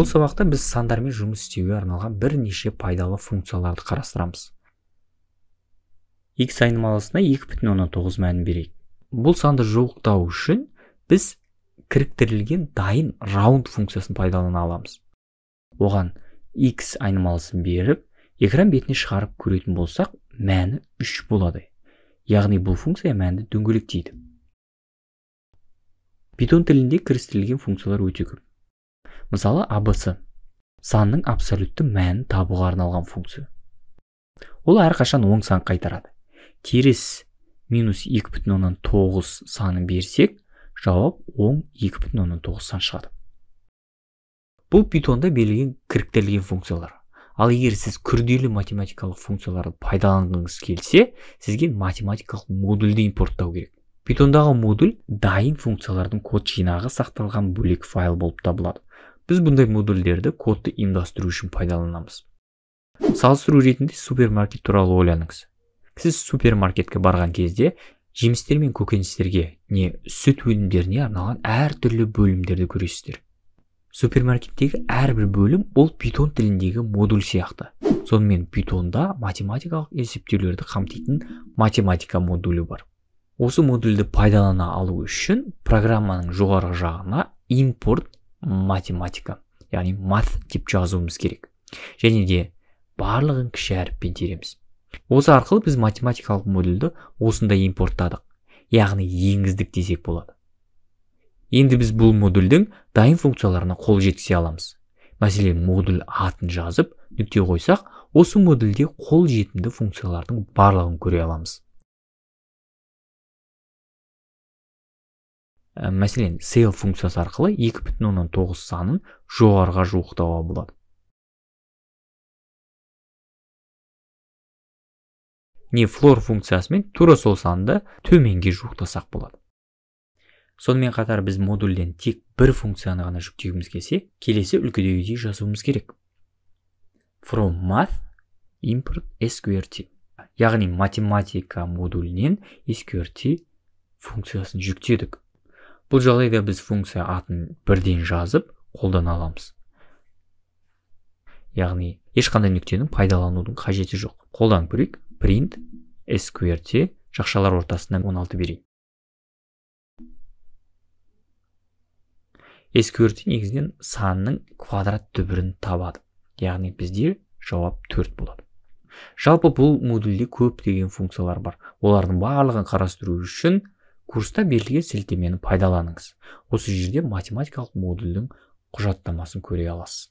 Бұл сабақта біз сандармен жұмыс істеуге арналған бірнеше пайдалы функцияларды қарастырамыз. X айнымалысына 2,9 мәнін берейік. Бұл санды жуықтау үшін біз кіріктірілген дайын раунд функциясын пайдалана аламыз. Оған x айнымалысын беріп, экран бетіне шығарып көретін болсақ, мәні 3 болады. Яғни бұл функция мәнді дөңгелектейді. Python тілінде кірістірілген функциялар өте көп. Мысалы, ABC санның абсолютті мәнін табуға арналған функция. Ол әрқашан оң сан қайтарады. Теріс минус 2,9 санын берсек, жауап оң 2,9 сан шығады. Бұл Pythonда берілген кіріктірілген функциялар. Ал егер сіз күрделі математикалық функцияларды пайдаланғыңыз келсе, сізге математикалық модульді импорттау керек. Pythonдағы модуль дайын функциялардың код жинағы сақталған бөлек файл болып табылады. Біз бұндай модульдерді кодты ұйымдастыру үшін пайдаланамыз. Салыстыру ретінде супермаркет туралы ойланыңыз. Сіз супермаркетке барған кезде жемістер мен көкөністерге, не сүт өнімдеріне арналған әртүрлі бөлімдерді көресіздер. Супермаркеттегі әрбір бөлім ол Python тіліндегі модуль сияқты. Сонымен Pythonда математикалық есептеулерді қамтитын математика модулі бар. Осы модульді пайдалана алу үшін программаның жоғарғы жағына импорт математика, яғни math деп жазуымыз керек. Және де барлығын кіші әріппен тереміз. Осы арқылы біз математикалық модульді осында импорттадық, яғни енгіздік десек болады. Енді біз бұл модульдің дайын функцияларына қол жеткізе аламыз. Мәселен, модуль атын жазып, нүкте қойсақ, осы модульде қол жетімді функциялардың барлығын көре аламыз. Мәселен, ceil функциясы арқылы 2,9 санын жоғарыға жуықтауға болады. Не floor функциясымен тура сол санды төменге жуықтасақ болады. Сонымен қатар біз модульден тек бір функцияны ғана жүктегіміз келсе, келесі үлгідегідей жазуымыз керек. From math import sqrt. Яғни математика модулінен sqrt функциясын жүктедік. Бұл жағдайда біз функция атын бірден жазып қолдана аламыз. Яғни ешқандай нүктенің пайдаланудың қажеті жоқ. Қолданып көрейік. Print sqrt жақшалар ортасына 16 берейін. Sqrt негізінен санның квадрат түбірін табады. Яғни бізде жауап 4 болады. Жалпы бұл модульде көптеген функциялар бар. Олардың барлығын қарастыру үшін курста берілген сілтемені пайдаланыңыз. Осы жерде математикалық модульдің құжаттамасын көре аласыз.